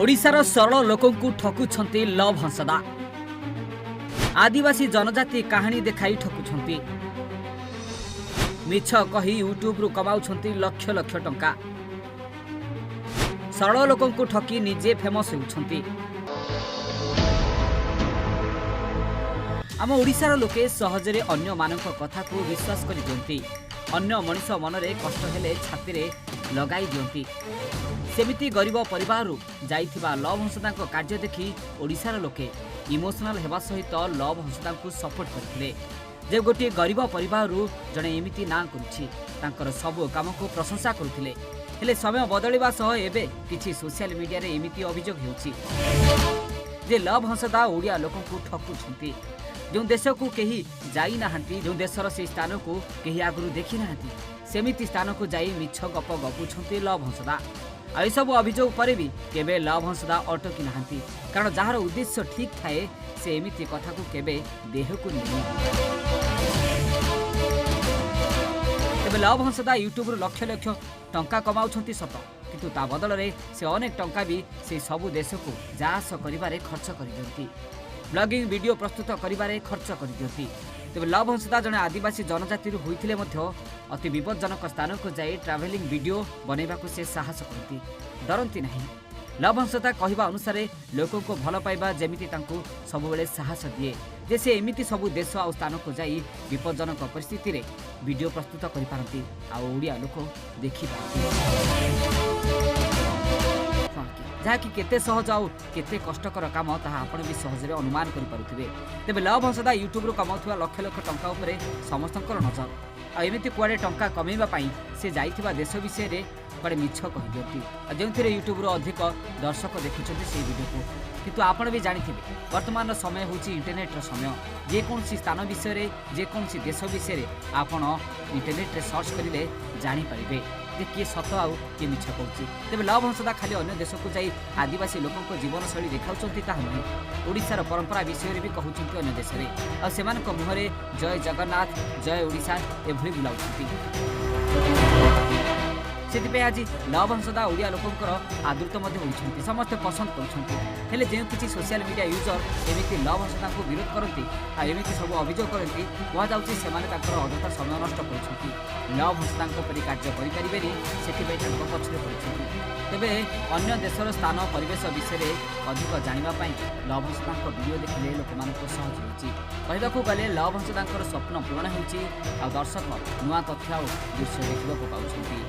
ଓଡ଼ିଶାର ସରଳ ଲୋକଙ୍କୁ ଠକୁଛନ୍ତି ଲଭ୍ ହଂସଦା। ଆଦିବାସୀ ଜନଜାତି କାହାଣୀ ଦେଖାଇ ଠକୁଛନ୍ତି। ମିଛ କହି ୟୁଟ୍ୟୁବରୁ କମାଉଛନ୍ତି ଲକ୍ଷ ଲକ୍ଷ ଟଙ୍କା। ସରଳ ଲୋକଙ୍କୁ ଠକି ନିଜେ ଫେମସ୍ ହେଉଛନ୍ତି। ଆମ ଓଡ଼ିଶାର ଲୋକେ ସହଜରେ ଅନ୍ୟମାନଙ୍କ କଥାକୁ ବିଶ୍ୱାସ କରିଦିଅନ୍ତି। ଅନ୍ୟ ମଣିଷ ମନରେ କଷ୍ଟ ହେଲେ ଛାତିରେ ଲଗାଇ ଦିଅନ୍ତି। ସେମିତି ଗରିବ ପରିବାରରୁ ଯାଇଥିବା ଲଭ୍ ହଂସଦାଙ୍କ କାର୍ଯ୍ୟ ଦେଖି ଓଡ଼ିଶାର ଲୋକେ ଇମୋସନାଲ ହେବା ସହିତ ଲଭ୍ ହଂସଦାଙ୍କୁ ସପୋର୍ଟ କରିଥିଲେ ଯେ ଗୋଟିଏ ଗରିବ ପରିବାରରୁ ଜଣେ ଏମିତି ନାଁ କରୁଛି। ତାଙ୍କର ସବୁ କାମକୁ ପ୍ରଶଂସା କରୁଥିଲେ। ହେଲେ ସମୟ ବଦଳିବା ସହ ଏବେ କିଛି ସୋସିଆଲ ମିଡିଆରେ ଏମିତି ଅଭିଯୋଗ ହେଉଛି ଯେ ଲଭ୍ ହଂସଦା ଓଡ଼ିଆ ଲୋକଙ୍କୁ ଠକୁଛନ୍ତି। ଯେଉଁ ଦେଶକୁ କେହି ଯାଇନାହାନ୍ତି, ଯେଉଁ ଦେଶର ସେହି ସ୍ଥାନକୁ କେହି ଆଗରୁ ଦେଖିନାହାନ୍ତି, ସେମିତି ସ୍ଥାନକୁ ଯାଇ ମିଛ ଗପ ଗପୁଛନ୍ତି ଲଭ୍ ହଂସଦା। ଆଉ ଏସବୁ ଅଭିଯୋଗ ପରେ ବି କେବେ ଲଭ୍ ହଂସଦା ଅଟକି ନାହାନ୍ତି, କାରଣ ଯାହାର ଉଦ୍ଦେଶ୍ୟ ଠିକ୍ ଥାଏ, ସେ ଏମିତି କଥାକୁ କେବେ ଦେହକୁ ନିଏନି। ତେବେ ଲଭ୍ ହଂସଦା ୟୁଟ୍ୟୁବରୁ ଲକ୍ଷ ଲକ୍ଷ ଟଙ୍କା କମାଉଛନ୍ତି ସତ, କିନ୍ତୁ ତା ବଦଳରେ ସେ ଅନେକ ଟଙ୍କା ବି ସେ ସବୁ ଦେଶକୁ ଯାଆସ କରିବାରେ ଖର୍ଚ୍ଚ କରିଦିଅନ୍ତି, ବ୍ଲଗିଂ ଭିଡ଼ିଓ ପ୍ରସ୍ତୁତ କରିବାରେ ଖର୍ଚ୍ଚ କରିଦିଅନ୍ତି। ତେବେ ଲଭ୍ ହଂସଦା ଜଣେ ଆଦିବାସୀ ଜନଜାତିରୁ ହୋଇଥିଲେ ମଧ୍ୟ ଅତି ବିପଜ୍ଜନକ ସ୍ଥାନକୁ ଯାଇ ଟ୍ରାଭେଲିଂ ଭିଡ଼ିଓ ବନେଇବାକୁ ସେ ସାହସ କରନ୍ତି, ଡରନ୍ତି ନାହିଁ। ଲଭ୍ ହଂସଦା କହିବା ଅନୁସାରେ, ଲୋକଙ୍କୁ ଭଲ ପାଇବା ଯେମିତି ତାଙ୍କୁ ସବୁବେଳେ ସାହସ ଦିଏ ଯେ ସେ ଏମିତି ସବୁ ଦେଶ ଆଉ ସ୍ଥାନକୁ ଯାଇ ବିପଜ୍ଜନକ ପରିସ୍ଥିତିରେ ଭିଡ଼ିଓ ପ୍ରସ୍ତୁତ କରିପାରନ୍ତି ଆଉ ଓଡ଼ିଆ ଲୋକ ଦେଖିପାରନ୍ତି। ହଁ କି? ଯାହାକି କେତେ ସହଜ ଆଉ କେତେ କଷ୍ଟକର କାମ, ତାହା ଆପଣ ବି ସହଜରେ ଅନୁମାନ କରିପାରୁଥିବେ। ତେବେ ଲଭ୍ ହଂସଦା ୟୁଟ୍ୟୁବରୁ କମାଉଥିବା ଲକ୍ଷ ଲକ୍ଷ ଟଙ୍କା ଉପରେ ସମସ୍ତଙ୍କର ନଜର। ଆଉ ଏମିତି କୁଆଡ଼େ ଟଙ୍କା କମେଇବା ପାଇଁ ସେ ଯାଇଥିବା ଦେଶ ବିଷୟରେ କୁଆଡ଼େ ମିଛ କହିଦିଅନ୍ତି, ଆଉ ଯେଉଁଥିରେ ୟୁଟ୍ୟୁବରୁ ଅଧିକ ଦର୍ଶକ ଦେଖୁଛନ୍ତି ସେଇ ଭିଡ଼ିଓକୁ। କିନ୍ତୁ ଆପଣ ବି ଜାଣିଥିବେ, ବର୍ତ୍ତମାନର ସମୟ ହେଉଛି ଇଣ୍ଟରନେଟ୍ର ସମୟ। ଯେକୌଣସି ସ୍ଥାନ ବିଷୟରେ, ଯେକୌଣସି ଦେଶ ବିଷୟରେ ଆପଣ ଇଣ୍ଟରନେଟ୍ରେ ସର୍ଚ୍ଚ କରିଲେ ଜାଣିପାରିବେ ଯେ କିଏ ସତ ଆଉ କିଏ ମିଛ କହୁଛି। ତେବେ ଲଭ୍ ହଂସଦା ଖାଲି ଅନ୍ୟ ଦେଶକୁ ଯାଇ ଆଦିବାସୀ ଲୋକଙ୍କ ଜୀବନଶୈଳୀ ଦେଖାଉଛନ୍ତି ତାହା ନୁହେଁ, ଓଡ଼ିଶାର ପରମ୍ପରା ବିଷୟରେ ବି କହୁଛନ୍ତି ଅନ୍ୟ ଦେଶରେ, ଆଉ ସେମାନଙ୍କ ମୁହଁରେ ଜୟ ଜଗନ୍ନାଥ, ଜୟ ଓଡ଼ିଶା ଏଭଳି ବୁଲାଉଛନ୍ତି। ସେଥିପାଇଁ ଆଜି ଲଭ୍ ହଂସଦା ଓଡ଼ିଆ ଲୋକଙ୍କର ଆଦୃତ ମଧ୍ୟ ହୋଇଛନ୍ତି, ସମସ୍ତେ ପସନ୍ଦ କରୁଛନ୍ତି। ହେଲେ ଯେଉଁ କିଛି ସୋସିଆଲ ମିଡ଼ିଆ ୟୁଜର ଏମିତି ଲଭ୍ ହଂସଦାଙ୍କୁ ବିରୋଧ କରନ୍ତି ଆଉ ଏମିତି ସବୁ ଅଭିଯୋଗ କରନ୍ତି, କୁହାଯାଉଛି ସେମାନେ ତାଙ୍କର ଅଯଥା ସମୟ ନଷ୍ଟ କରୁଛନ୍ତି, ଲଭ୍ ହଂସଦାଙ୍କ ପରି କାର୍ଯ୍ୟ କରିପାରିବେନି, ସେଥିପାଇଁ ତାଙ୍କ ପଛରେ ପଡ଼ିଛନ୍ତି। ତେବେ ଅନ୍ୟ ଦେଶର ସ୍ଥାନ, ପରିବେଶ ବିଷୟରେ ଅଧିକ ଜାଣିବା ପାଇଁ ଲଭ୍ ହଂସଦାଙ୍କ ଭିଡ଼ିଓ ଦେଖିଲେ ଲୋକମାନଙ୍କୁ ସହଜ ହେଉଛି। କହିବାକୁ ଗଲେ ଲଭ୍ ହଂସଦାଙ୍କର ସ୍ୱପ୍ନ ପୂରଣ ହେଉଛି ଆଉ ଦର୍ଶକ ନୂଆ ତଥ୍ୟ ଆଉ ଦୃଶ୍ୟ ଦେଖିବାକୁ ପାଉଛନ୍ତି।